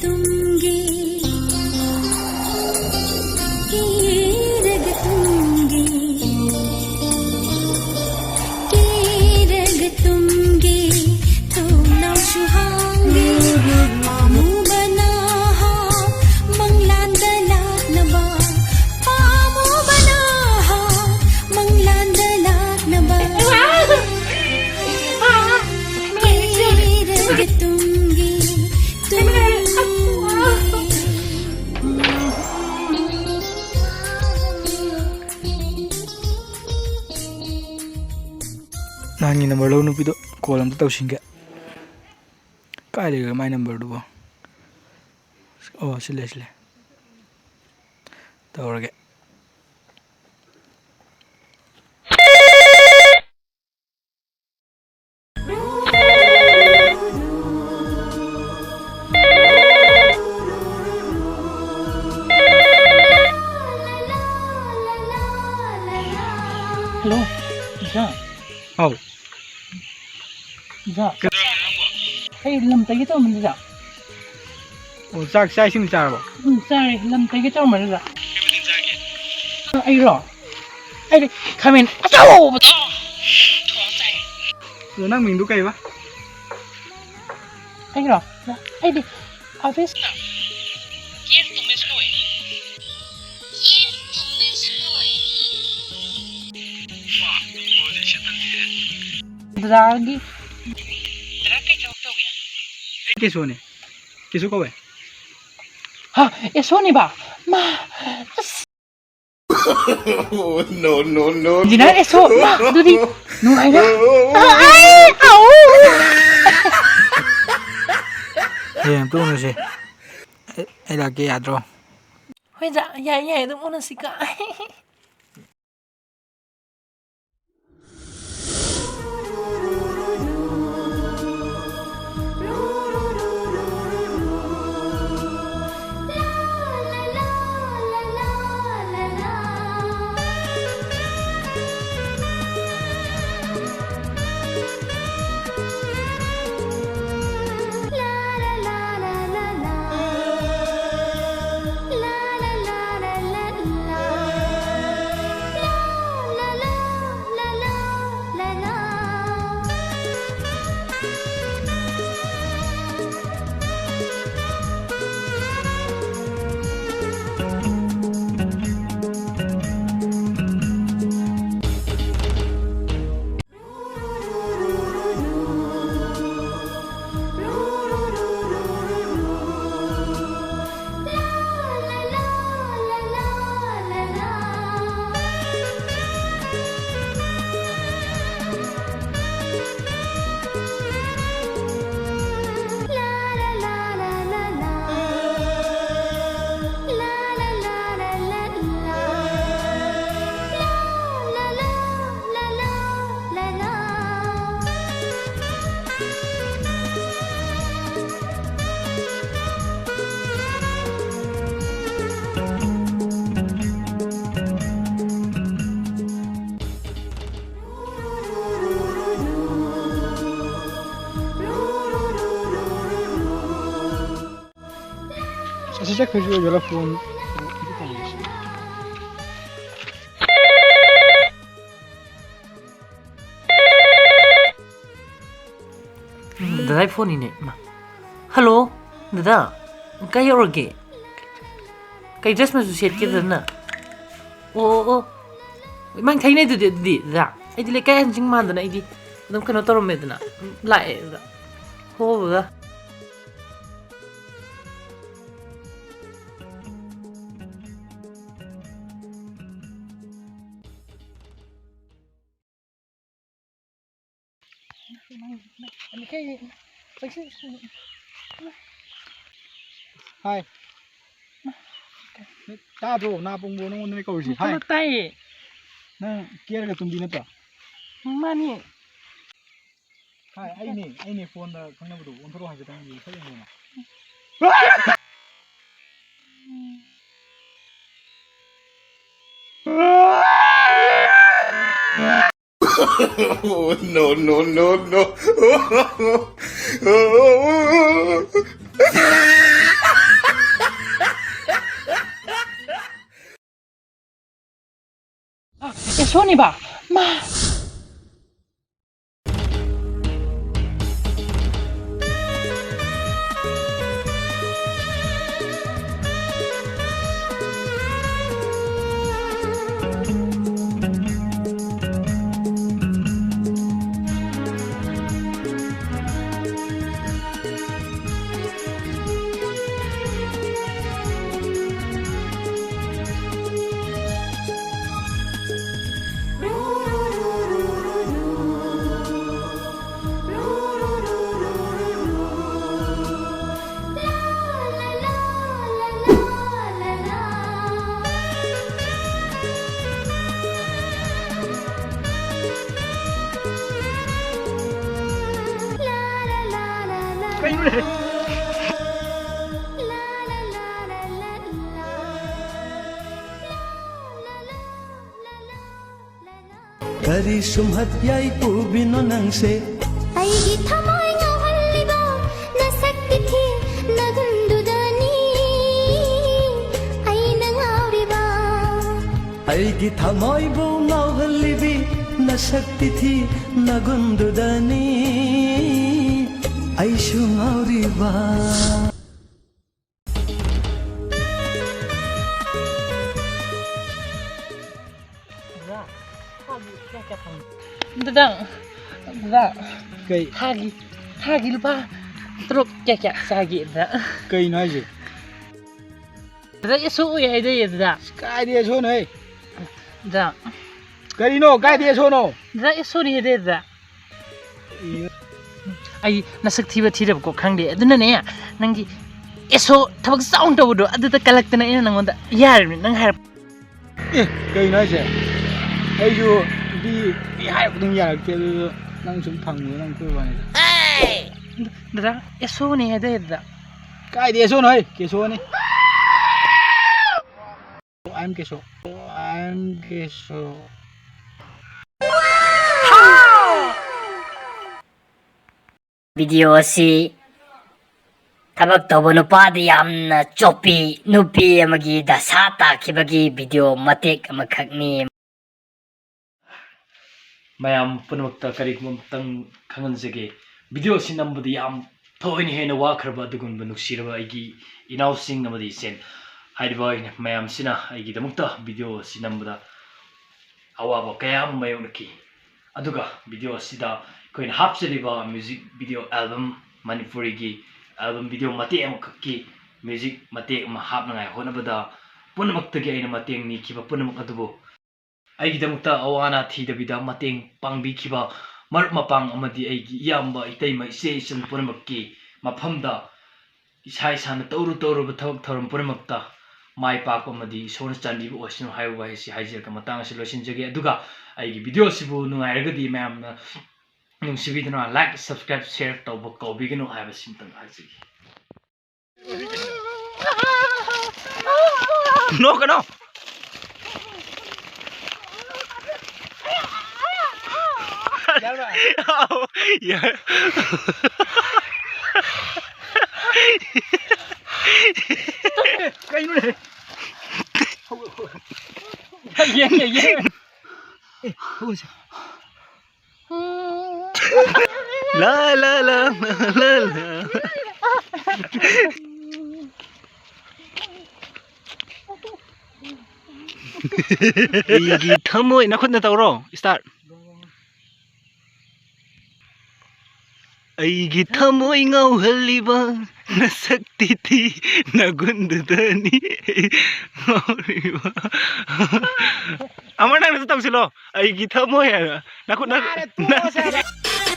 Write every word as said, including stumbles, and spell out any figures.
ꯇꯨꯝꯒꯦ, ꯀꯦꯔꯒ ꯇꯨꯝꯒꯦ, ꯀꯦꯔꯒ ꯇꯨꯝꯒꯦ, ꯊꯣꯡꯅꯥꯎꯁꯨ ꯍꯥꯡꯒꯦ, ꯄꯥꯝꯃꯨꯕꯅ ꯃꯪꯂꯥꯟꯗ ꯂꯥꯛꯅꯕ, ꯄꯥꯝꯃꯨꯕꯅ ꯃꯪꯂꯥꯟꯗ ꯂꯥꯛꯅꯕ, ꯀꯦꯔꯒ ꯇꯨꯝꯒꯦ, ꯇꯨꯝꯒꯦ꯫ ꯅꯍꯥꯟꯒꯤ ꯅꯝꯕꯔ ꯂꯧ ꯅꯨꯄꯤꯗꯣ ꯀꯣꯜ ꯑꯝꯇ ꯇꯧꯁꯤꯟꯒꯦ꯫ ꯀꯥꯏ ꯂꯩꯈ꯭ꯔꯦ ꯃꯥꯏ ꯅꯝꯕꯔꯗꯨꯕꯣ? ꯑꯣ, ꯁꯤ ꯂꯩ, ꯁꯤ ꯂꯩ꯫ ꯇꯧꯔꯒꯦ꯫ ꯍꯜꯂꯣ, ꯏꯆꯥ꯫ ꯍꯥꯎ꯫ ꯏꯆꯥ꯫ ꯀꯩꯗꯧꯔꯝꯃꯤꯅꯣ ꯅꯪꯕꯣ? ꯑꯩ ꯂꯝ ꯇꯩꯒꯦ ꯇꯧꯔꯝꯕꯅꯤꯗ꯫ ꯑꯣ, ꯆꯥꯛ, ꯆꯥꯛ ꯏꯁꯤꯡ ꯆꯥꯔꯕꯣ? ꯎꯝ, ꯆꯥꯔꯦ꯫ ꯂꯝ ꯇꯩꯒꯦ ꯇꯧꯔꯝꯕꯅꯤꯗ꯫ ꯀꯩ ꯃꯊꯦꯜ ꯆꯥꯔꯒꯦ? ꯑꯩꯔꯣ? ꯑꯩꯗꯤ ꯈꯥꯃꯦꯟ ꯑꯆꯧꯕꯗꯣ ꯊꯣꯡꯉ ꯆꯥꯏ꯫ ꯑꯗꯣ ꯅꯪ ꯃꯤꯡꯗꯨ ꯀꯩꯕ? ꯑꯩꯔꯣ? ꯑꯩꯗꯤ ꯑꯕꯦꯁ꯫ ꯀꯦ ꯇꯣꯃꯦꯁ ꯀꯧꯋꯦ꯫ ꯀꯦ ꯇꯣꯃꯦꯁ ꯀꯧꯋꯦ꯫ ꯋꯥ, ꯃꯤꯡꯕꯨꯗꯤ ꯁꯦꯠꯇꯜꯂꯤꯍꯦ꯫ ꯗꯗꯥꯒꯤ꯫ ꯗꯗꯥ ꯀꯩ ꯊꯕꯛ ꯇꯧꯒꯦ? ꯑꯩ ꯀꯦꯁꯣꯅꯦ꯫ ꯀꯦꯁꯣ ꯀꯧꯋꯦ꯫ ꯍꯥ, ꯑꯦꯁꯣꯅꯦꯕ? ꯃꯥ, ꯑꯁ꯫ No, no, no, no. Engineer ꯑꯦꯁꯣ, ꯃꯥ, ꯑꯗꯨꯗꯤ ꯅꯨꯡꯉꯥꯏꯔꯦ꯫ ꯑꯥꯏ, ꯑꯥꯎ꯫ ꯍꯌꯦꯡ ꯑꯝꯇ ꯎꯅꯁꯦ꯫ ꯑꯩ, ꯑꯩ ꯂꯥꯛꯀꯦ ꯌꯥꯗ꯭ꯔꯣ? ꯍꯣꯏꯗ, ꯌꯥꯏ, ꯌꯥꯏ, ꯑꯗꯨꯝ ꯎꯅꯁꯤꯀꯣ꯫ ꯑꯁꯤ ꯆꯠꯈ꯭ꯔꯁꯨ ꯑꯣꯏꯖꯥꯠꯂꯣ ꯐꯣꯟ? ꯗꯗꯥꯏ ꯐꯣꯟꯅꯤꯅꯦ꯫ ꯏꯃꯥ꯫ ꯍꯜꯂꯣ꯫ ꯗꯗꯥ꯫ ꯀꯥꯏ ꯌꯧꯔꯒꯦ? ꯀꯩ ꯗ꯭ꯔꯦꯁ ꯃꯆꯨ ꯁꯦꯠꯀꯦꯗꯅ? ꯑꯣ ꯑꯣ ꯑꯣ꯫ ꯏꯃꯥ ꯊꯩꯅꯩꯗꯨꯗꯤ ꯑꯗꯨꯗꯤ ꯗꯗꯥ꯫ ꯑꯩꯗꯤ ꯂꯩꯀꯥꯏ ꯑꯍꯟꯁꯤꯡ ꯃꯥꯟꯗꯅ ꯑꯩꯗꯤ ꯑꯗꯨꯝ ꯀꯩꯅꯣ ꯇꯧꯔꯝꯃꯦꯗꯅ꯫ ꯂꯥꯛꯑꯦ ꯗꯗꯥ꯫ ꯍꯣ ꯗꯗꯥ꯫ ꯍꯥꯏ꯫ ꯇꯥꯗ꯭ꯔꯣ? ꯅꯥ ꯄꯣꯡꯕ꯭ꯔꯣ ꯅꯉꯣꯟꯗꯅꯦ ꯀꯧꯔꯤꯁꯦ? ꯍꯥꯏ꯫ ꯇꯥꯏꯌꯦ꯫ ꯅꯪ ꯀꯦꯔꯒ ꯇꯨꯝꯕꯤ ꯅꯠꯇ꯭ꯔꯣ? ꯃꯥꯅꯤ꯫ ꯍꯥꯏ, ꯑꯩꯅꯦ, ꯑꯩꯅꯦ ꯐꯣꯟꯗ ꯈꯪꯅꯕꯗꯣ ꯑꯣꯟꯊꯣꯔꯛꯑꯣ ꯍꯥꯏꯐꯦꯠꯇꯪ ꯌꯦꯡ-, ꯁꯛ ꯌꯦꯡꯉꯣꯅ꯫ Oh, no, no, no, no. ꯑꯦ, ꯁꯣꯅꯤꯕ, ꯃꯥ꯫ ꯀꯔꯤ ꯁꯨꯝꯍꯠ ꯌꯥꯏ ꯄꯨꯕꯤꯅꯣ ꯅꯪꯁꯦ? ꯑꯩꯒꯤ ꯊꯃꯣꯏ ꯉꯥꯎꯍꯜꯂꯤꯕ ꯅꯁꯛ ꯇꯤꯊꯤ ꯅꯒꯨꯟꯗꯨꯗꯅꯤ꯫ ꯑꯩꯒꯤ ꯊꯃꯣꯏꯕꯨ ꯉꯥꯎꯍꯜꯂꯤꯕꯤ ꯅꯁꯛ ꯇꯤꯊꯤ ꯅꯒꯨꯟꯗꯨꯗꯅꯤ ꯑꯩꯁꯨ ꯉꯥꯎꯔꯤꯕ꯫ ꯗꯗꯥ, ꯗꯗꯥ, ꯀꯩ? ꯊꯥꯒꯤ, ꯊꯥꯒꯤ ꯂꯨꯄꯥ ꯇꯔꯨꯛ ꯀꯌꯥ ꯀꯌꯥ ꯆꯥꯒꯦ ꯗꯗꯥ? ꯀꯩꯅꯣ ꯍꯥꯏꯁꯦ? ꯗꯗꯥ, ꯑꯦꯁꯣ ꯎꯏ ꯍꯥꯏꯗꯥꯏꯌꯦ ꯗꯗꯥ? ꯀꯥꯏꯗꯩ ꯑꯦꯁꯣꯅꯣꯍꯦ? ꯗꯗꯥ꯫ ꯀꯔꯤꯅꯣ? ꯀꯥꯏꯗꯩ ꯑꯦꯁꯣꯅꯣ? ꯗꯗꯥ, ꯑꯦꯁꯣꯅꯤ ꯍꯥꯏꯗꯥꯏ ꯗꯗꯥ? ꯑꯩ ꯅꯁꯛ ꯊꯤꯕ ꯊꯤꯔꯕꯀꯣ ꯈꯪꯗꯦ, ꯑꯗꯨꯅꯅꯦ ꯅꯪꯒꯤ ꯑꯦꯁꯣ ꯊꯕꯛ ꯆꯥꯎꯅ ꯇꯧꯕꯗꯣ ꯑꯗꯨꯗ ꯀꯜꯂꯛꯇꯅ ꯑꯩꯅ ꯅꯪꯉꯣꯟꯗ ꯌꯥꯔꯤꯕꯅꯤ, ꯅꯪ ꯍꯥꯏꯔꯛꯄ꯫ ꯑꯦ, ꯀꯩꯅꯣ ꯍꯥꯏꯁꯦ? ꯑꯩꯁꯨ ꯅꯨꯄꯤ ꯃꯤ ꯍꯥꯏꯔꯛꯄ ꯑꯗꯨꯝ ꯌꯥꯔꯛꯇꯦ, ꯑꯗꯨꯗ ꯅꯪ ꯁꯨꯝ ꯐꯪꯕꯗ ꯅꯪ ꯀꯣꯏꯕ ꯋꯥꯅꯤꯗ꯫ ꯗꯗꯥ, ꯑꯦꯁꯣꯅꯤ ꯍꯥꯏꯗꯥꯏ ꯗꯗꯥ? ꯀꯥꯏꯗꯩ ꯑꯦꯁꯣꯅꯣꯍꯦ? ꯀꯦꯁꯣꯅꯤ꯫ I am ꯀꯦꯁꯣ꯫ I am ꯀꯦꯁꯣ꯫ ꯚꯤꯗꯤꯑꯣ ꯑꯁꯤ ꯊꯕꯛ ꯇꯧꯕ ꯅꯨꯄꯥꯗ ꯌꯥꯝꯅ ꯆꯣꯞꯄꯤ, ꯅꯨꯄꯤ ꯑꯃꯒꯤ ꯗꯁꯥ ꯇꯥꯈꯤꯕꯒꯤ ꯚꯤꯗꯤꯑꯣ ꯃꯇꯦꯛ ꯑꯃꯈꯛꯅꯤ꯫ ꯃꯌꯥꯝ ꯄꯨꯝꯅꯃꯛꯇ ꯀꯔꯤꯒꯨꯝꯕ ꯑꯃꯇꯪ ꯈꯪꯍꯟꯖꯒꯦ꯫ ꯚꯤꯗꯤꯑꯣ ꯑꯁꯤ ꯅꯝꯕꯗ ꯌꯥꯝ ꯊꯑꯣꯏꯅ ꯍꯦꯟꯅ ꯋꯥꯈ꯭ꯔꯕ ꯑꯗꯨꯒꯨꯝꯕ ꯅꯨꯡꯁꯤꯔꯕ ꯑꯩꯒꯤ ꯏꯅꯥꯎꯁꯤꯡ ꯑꯃꯗꯤ ꯏꯆꯦꯟ ꯍꯥꯏꯔꯤꯕ ꯑꯩꯅ ꯃꯌꯥꯝꯁꯤꯅ ꯑꯩꯒꯤꯗꯃꯛꯇ ꯚꯤꯗꯤꯑꯣ ꯑꯁꯤ ꯅꯝꯕꯗ ꯑꯋꯥꯕ ꯀꯌꯥ ꯑꯃ ꯃꯥꯌꯣꯛꯅꯈꯤ꯫ ꯑꯗꯨꯒ ꯚꯤꯗꯤꯑꯣ ꯑꯁꯤꯗ ꯑꯩꯈꯣꯏꯅ ꯍꯥꯞꯆꯔꯤꯕ ꯃ꯭ꯌꯨꯖꯤꯛ ꯚꯤꯗꯤꯑꯣ ꯑꯦꯜꯕꯝ, ꯃꯅꯤꯄꯨꯔꯤꯒꯤ ꯑꯦꯜꯕꯝ ꯚꯤꯗꯤꯑꯣ ꯃꯇꯦꯛ ꯑꯃꯈꯛꯀꯤ ꯃ꯭ꯌꯨꯖꯤꯛ ꯃꯇꯦꯛ ꯑꯃ ꯍꯥꯞꯅꯉꯥꯏ ꯍꯣꯠꯅꯕꯗ ꯄꯨꯝꯅꯃꯛꯇꯒꯤ ꯑꯩꯅ ꯃꯇꯦꯡ ꯅꯤꯈꯤꯕ ꯄꯨꯝꯅꯃꯛ ꯑꯗꯨꯕꯨ ꯑꯩꯒꯤꯗꯃꯛꯇ ꯑꯋꯥ ꯑꯅꯥ ꯊꯤꯗꯕꯤꯗ ꯃꯇꯦꯡ ꯄꯥꯡꯕꯤꯈꯤꯕ ꯃꯔꯨꯞ ꯃꯄꯥꯡ ꯑꯃꯗꯤ ꯑꯩꯒꯤ ꯏꯌꯥꯝꯕ, ꯏꯇꯩꯃ, ꯏꯆꯦ ꯏꯆꯟ ꯄꯨꯝꯅꯃꯛꯀꯤ ꯃꯐꯝꯗ ꯏꯁꯥ ꯏꯁꯥꯅ ꯇꯧꯔꯨ ꯇꯧꯔꯨꯕ ꯊꯕꯛ ꯊꯧꯔꯝ ꯄꯨꯝꯅꯃꯛꯇ ꯃꯥꯏ ꯄꯥꯛꯄ ꯑꯃꯗꯤ ꯏꯁꯣꯔꯅ ꯆꯥꯟꯕꯤꯕ ꯑꯣꯏꯁꯅꯨ ꯍꯥꯏꯕ ꯋꯥꯍꯩꯁꯤ ꯍꯥꯏꯖꯔꯒ ꯃꯇꯥꯡ ꯑꯁꯤ ꯂꯣꯏꯁꯤꯟꯖꯒꯦ꯫ ꯑꯗꯨꯒ ꯑꯩꯒꯤ ꯚꯤꯗꯤꯑꯣ ꯑꯁꯤꯕꯨ ꯅꯨꯡꯉꯥꯏꯔꯒꯗꯤ ꯃꯌꯥꯝꯅ ꯅꯨꯡꯁꯤꯕꯤꯗꯨꯅ like, subscribe, share ꯇꯧꯕ ꯀꯥꯎꯕꯤꯒꯅꯨ ꯍꯥꯏꯕꯁꯤꯃꯇꯪ ꯍꯥꯏꯖꯒꯦ꯫ ꯅꯣꯛꯀꯅꯣ꯫ ꯀꯩꯅꯣꯅꯦ? ꯑꯦ, ꯊꯣꯛꯎꯁꯦ꯫ ꯂꯥ, ꯂꯥ, ꯂꯥ, ꯂꯥ, ꯂꯥ꯫ ꯑꯩꯒꯤ ꯊꯃꯣꯏ, ꯅꯈꯨꯠꯅ ꯇꯧꯔꯣ, start꯫ ꯑꯩꯒꯤ ꯊꯃꯣꯏ ꯉꯥꯎꯍꯜꯂꯤꯕ ꯅꯁꯛꯇꯤ ꯊꯤ ꯅꯒꯨꯟꯗꯨꯗꯅꯤ ꯉꯥꯎꯔꯤꯕ꯫ ꯑꯃ ꯅꯪꯅꯁꯨ ꯇꯧꯁꯤꯜꯂꯣ, ꯑꯩꯒꯤ ꯊꯃꯣꯏ ꯍꯥꯏꯅ꯫ ꯅꯈꯨꯠ, ꯅꯈꯨꯠ꯫ ꯌꯥꯔꯦ, ꯇꯣꯛꯑꯁꯦ ꯍꯥꯏꯕ꯫